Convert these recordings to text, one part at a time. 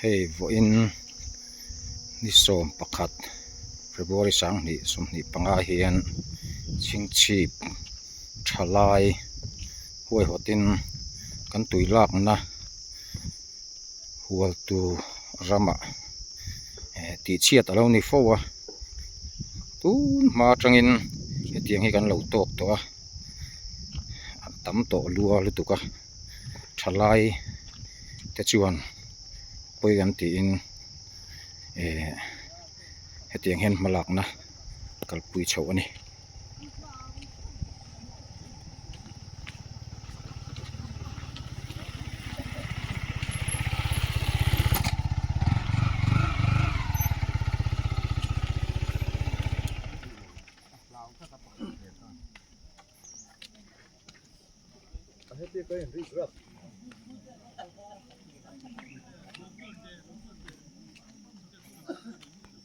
Hei vawiin ni sawm pakhat February sanghnih sawmhnih panga hian chhingchhip thalai huaihawtin kan tui lakna hual tur ramah eh tihchhiat a lo ni fo a tun hma atangin hetiang hi kan lo tawk tawh a a tam tawh lua lutuk a thalai te chuan pawi an tiin eh hetiang hian hmalakna kalpui chhoh a ni.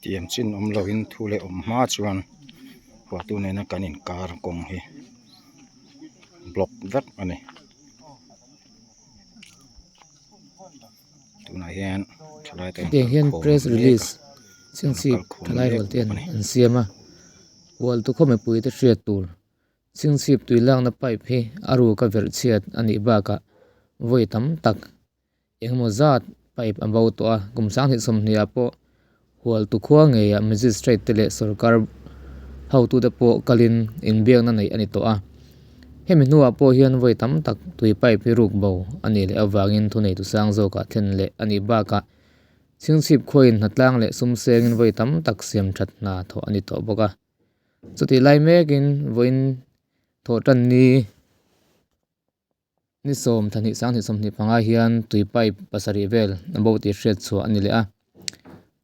Tiang chin awm lovin thu leh awm hma chuan huatu nena kan inkar kawng hi block vek a ni tunah hian thalai te an Hetiang hian kalkhawm press mek a release an chhingchhip kalkhawm thalai mek rual te bawk a ni. an siam a hualtu khaw mipui te hriat tur Chhingchhip tui lakna pipe hi a ruk a verh chhiat a nih bakah vawi tam tak engemaw zat pipe a bo tawh a, kum sanghnih sawmhnih ah pawh hualtu khua ngeiah magistrate te leh sorkar hotute pawh kalin inbiakna neih a ni tawh a. Hemi hnuah pawh hian vawi tam tak tui pipe hi ruk bo a nih leh avangin thuneitu sang zawkah thlen leh a nih bakah Chhingchhip khuain hnatlang leh sum sengin vawi tam tak siam that hna thawh a ni tawh bawk a. Chutih lai mekin vawiin thawh tan ni ni sawm thahnih sanghnih sawmhnih panga hian tui pipe pasarih vel a bo tih hriat chhuah a ni leh a.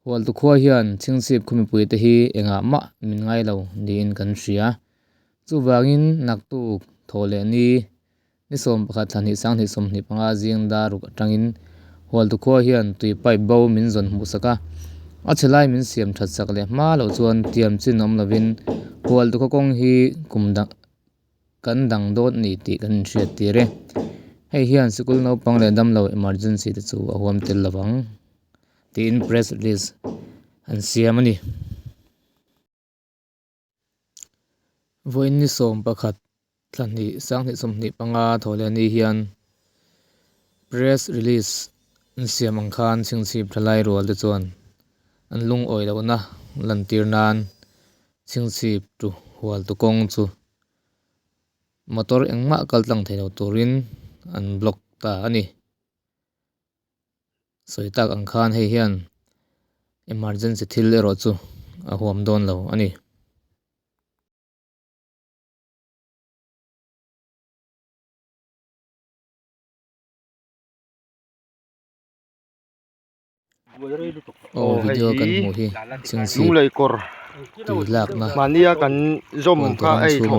Hualtu khua hian chhingchhip khaw mipui te hi engah mah min ngai lo niin kan hria. Chuvangin naktuk thawh leh ni Ni 11 thla hnih sanghnih 25 zing dar ruk atangin Hualtu khua hian tui pipe bo min zawn hmuh sak a, a chhe lai min siam that sak leh hma loh chuan tiam chin awm lovin Hualtu khaw kawng hi kum dang kan dang dawt ni tih kan inhriat tir e. Hei hian sikul naupang leh damlo emergency te chu a huam tel lovang tiin press release an siam a ni. Vawiin ni 11 thla hnih sanghnih 25 thawhleh ni hian press release an siam ang khan chhingchhip thalai rual te chuan an lungawi lohna lantir nan chhingchhip tu hual tu kawng chu motor engmah kal tlang thei lo turin an block ta a ni. Sawi tak ang khan hei hian emergency thil erawh chu a huam dawn lo a ni. Aw video kan hmuh hi chhingchhip tui lakna huan tur ram chhung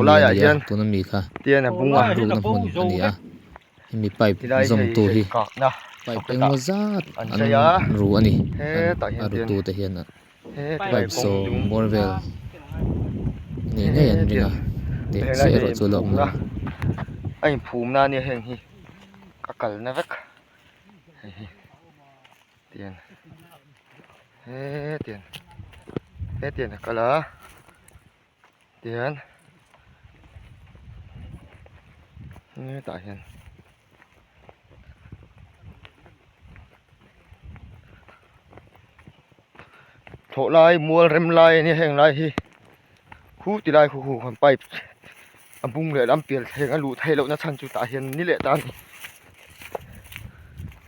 ami a ni a tuna mi kha an rukna hmun a ni a. Hemi pipe zawmtu hi pipe engemaw zat an ru a ni a rutu te hian pipe sawm bawr vel ngei ngei an ring a tih chiah erawh chu a la awm lo. Tihian hetah hian thlawh lai mual rem lai a nia heng lai hi khu ti lai khu khu khan pipe a bung leh lam pian thleng a luh theih lohna chhan chu tah hian ni leh ta a ni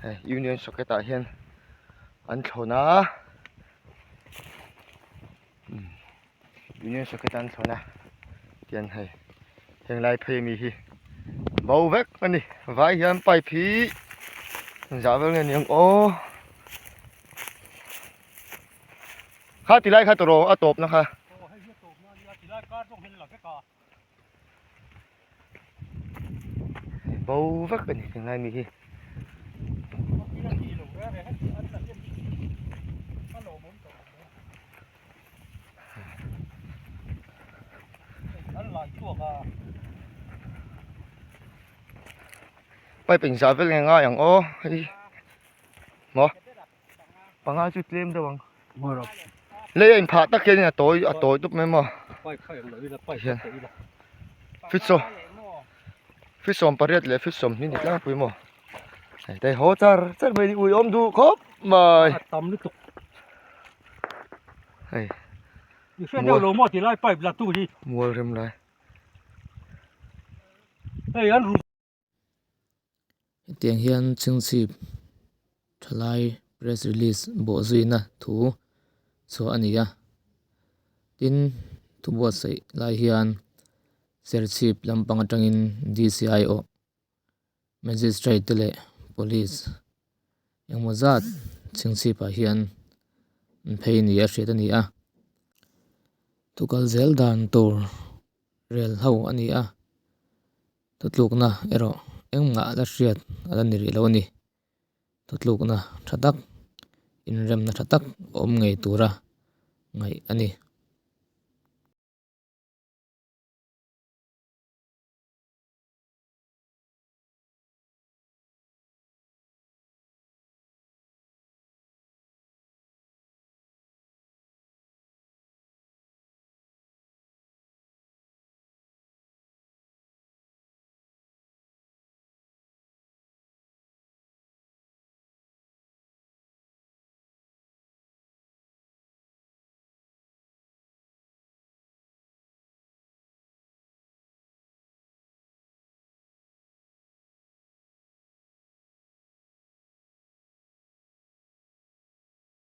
hei union socket ah hian an thlawn a. Union socket an thlawn a tian hei heng lai phei ami hi bo vek a ni vai hian pipe hi zah vel nge niang aw kha ti lai kha tawh a tawp na kha. Bo vek a ni heng lai mi hi. Pipe engzah vel nge ngai ang aw hei maw. Panga chu tlem deuh ang. Lei a inphah tak hian a tawi a tawi dup mai maw. Hian fit sawm fit sawm pariat leh fit sawmhnih ni tlangpui maw. Hei te haw char char mai ni ui awm duh khawp mai. A tam lutuk. Hei. I hriat deuh lo maw ti lai pipe la tu hi. Mual rem lai. Hei an ru. Hetiang hian chhingchhip thalai press release bawh zuina thu chhuah a ni a, tin thu buatsaih lai hian serchhip lampang atangin D_C_I aw magistrate te leh police engmaw zat chhingchhip ah hian an phei ni a hriat a ni a, thu kal zel dan tur rel ho a ni a. Thutlukna erawh engmah la hriat a la ni rih lo a ni. Thutlukna tha tak, inremna tha tak a awm ngei tura ngaih a ni.